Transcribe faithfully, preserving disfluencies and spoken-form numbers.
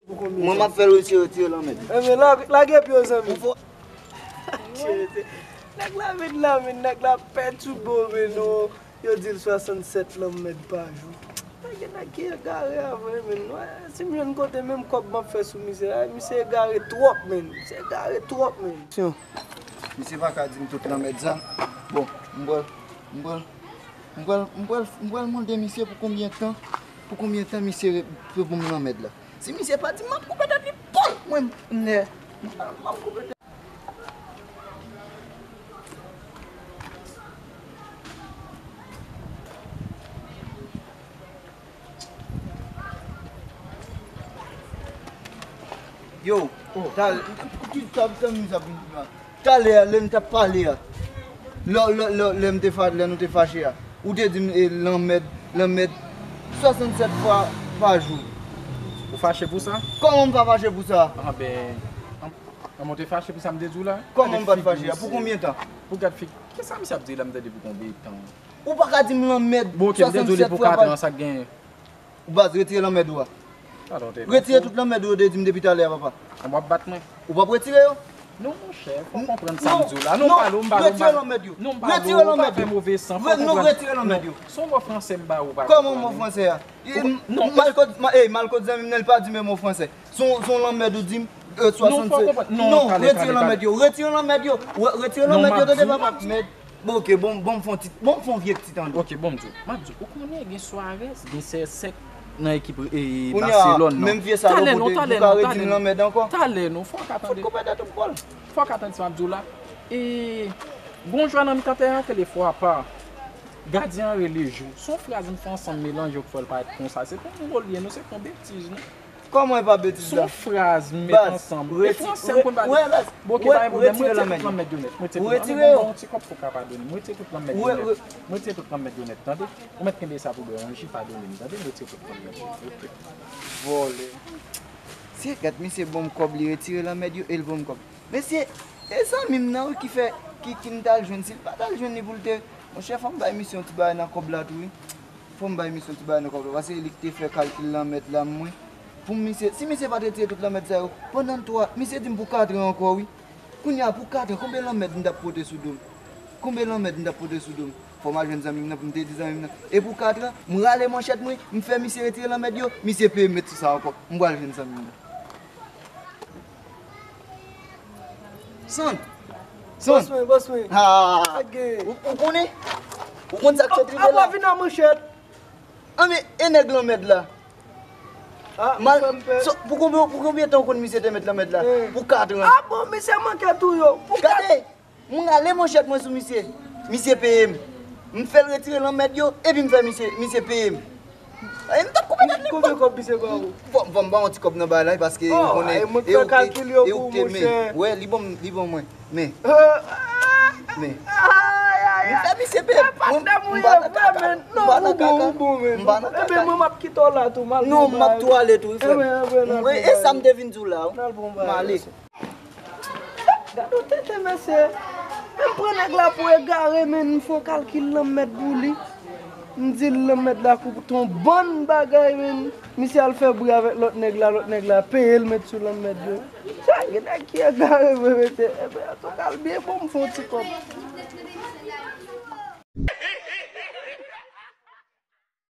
Mwen, m ap fè l retire, retire lanmèd. Enben, la, lage pye w, zanmi. Nèg la vin la, men nèg la pètibon, men non. Yo di l swasannsèt lanmèd pa jou. Nèg, nèg ki egare avè, men. Si m jwenn kote, menm kòb m ap fè sou misye a, misye egare twòp, men. Misye egare twòp, men. Misye pa ka di m tout lanmèd sa. Bon, m pral, m pral, m pral, m pral, m pral mande misye pou konbyen tan, pou konbyen tan misye re-, pou, pou m lanmèd la. Si misye pa di m, m ap koupe tèt li, pòl! Mwen, m nè. M ap koupe tèt. Yo, talè, ki sa, sa, sa, sa, talè a, lè n t ap pale a, lè, lè, lè, lè m te fa-, lè nou te fache a, ou te di m, e, lanmèd, lanmèd, swasannsèt fwa pa jou. Ou fache pou sa? Kòman m pa fache pou sa? Anben, an, an, mwen te fache pou sa m te di w la? Kòman m pa t fache a? Pou konbyen tan? Pou gad figi. Kisa misye ap di la, m tande pou konbyen tan? Ou pa ka di m lanmèd. Bon, ok, m te di w li pou swasannsèt fwa pa jou. Katran, sa k genyen? Ou baz, retire lanmèd ou a. Retire tout lanmèd ou yo te di m depi talè a, papa. An w ap bat mwen? Ou p ap retire yo? Non, monchè, fò w konprann sa m di w la. Non, m pale w, m pale w, m pale w. Non, m pale w, ou pa fè move san, fò w konprann. Non, retire lanmèd yo. Se yon mo fransè m ba ou, ou pa konprann. Kòman mo fransè a? Malkòd, ma-, ey, Malkòd zanmi m nan, li pa di men mo fransè. Se yon, se yon lanmèd ou di m, e, swasannsèt. Non, fò w konprann. Non, retire lanmèd yo, retire lanmèd yo, retire lanmèd yo, tande papa. Mèd. Bon, ok, bon, bon, m fè yon ti, bon, m fè yon vye ti tande. Ok, bon, m di w. M ap di w, ou konnen gen Suarez, gen C R sèt nan ekip, e, Barcelone nan. Talè non, talè non, talè non. Talè non, fò w ka tande. Fout koupè tèt ou pòl. Fò w ka tande sa m ap di w la. E, gon jwè nan mitan tèren an k rele Fwapa. Gadyen an rele Jou. Se yon fraz m fè ansanm melanje yo k fè l parèt konsa. Se pa yon mo l ye non, se pa yon betiz non. Kòman e pa betiz la? Se yon fraz m met ansanm. E fransè m konn pale. Bon, ok, pa gen pwoblèm. M retire tout lanmèd yo nèt. M retire tout lanmèd yo nèt. Bon, bon, ti kòb pou w ka padone m. M retire tout lanmèd yo nèt. M retire tout lanmèd yo nèt, tande? Ou mèt kenbe sa pou bwè yon ji, padone m, tande? M retire tout lanmèd yo. Ok. Vòlè. Se gad misye ban m kòb, li retire lanmèd yo e l ban m kòb. Mesye, e zanmi m nan wi ki fè, ki, ki m t al jwenn. Si l pa t al jwenn li pou l te, monchè, fò m bay misye yon ti bagay nan kòb la tou wi. Fò m bay misye yon ti bagay nan kòb la, paske li ki te fè kalkil lanmèd la, mwen. Pou misye, si misye pa t retire tout lanmèd sa yo, pandan twa, misye di m pou katran ankò, wi. Kounye a, pou katran, konbyen lanmèd m t ap pote sou do m? Konbyen lanmèd m t ap pote sou do m? Fò m al jwenn zanmi m nan pou m te di zanmi m nan. E pou katran, m rale manchèt mwen, m fè misye retire lanmèd yo, misye peye m met sou sa ankò. M pral jwenn zanmi m nan. Son. Son. Bòs mwen, bòs mwen. Ah. Ou, ou konnen? Ou konn sa k sot rive la? Apa vin an manchèt. Anben, e nèg lanmèd la? Ah, mal, pou konbyen, pou konbyen tan ou konn misye te met lanmèd la? Pou katran. Ah bon, misye manke tou yo. Pou katran. Gade, m rale manchèt mwen sou misye. Misye peye m. M fè l retire lanmèd yo, epi m fè misye, misye peye m. E m t ap koupe tèt li. Konbyen kòb misye ba ou? Fò, fò m ba yon ti kòb nan bagay la, paske ou konnen, e ou k te, e ou k te, men, wè, li ban m, li ban mwen, men, men, m fè misye peye m. Mwen, m pa nan kaka, m pa nan kaka, m pa nan kaka. Enben, mwen, m ap kite w la tou, m al. Non, m ap tou ale tou, wi, frè m. E sa m te vin di w la, wi. M ale. Gad yon tenten, mesye. Men m pran nèg la pou egare, men m fè yon kalkil lanmèd pou li. M di l lanmèd la koute yon bann bagay, men misye al fè bri avèk lòt nèg la, lòt nèg la peye l met sou lanmèd yo. Sa gen nèg ki egare vre, mesye. Enben, antouka, l byen bon, m fè yon ti kòb.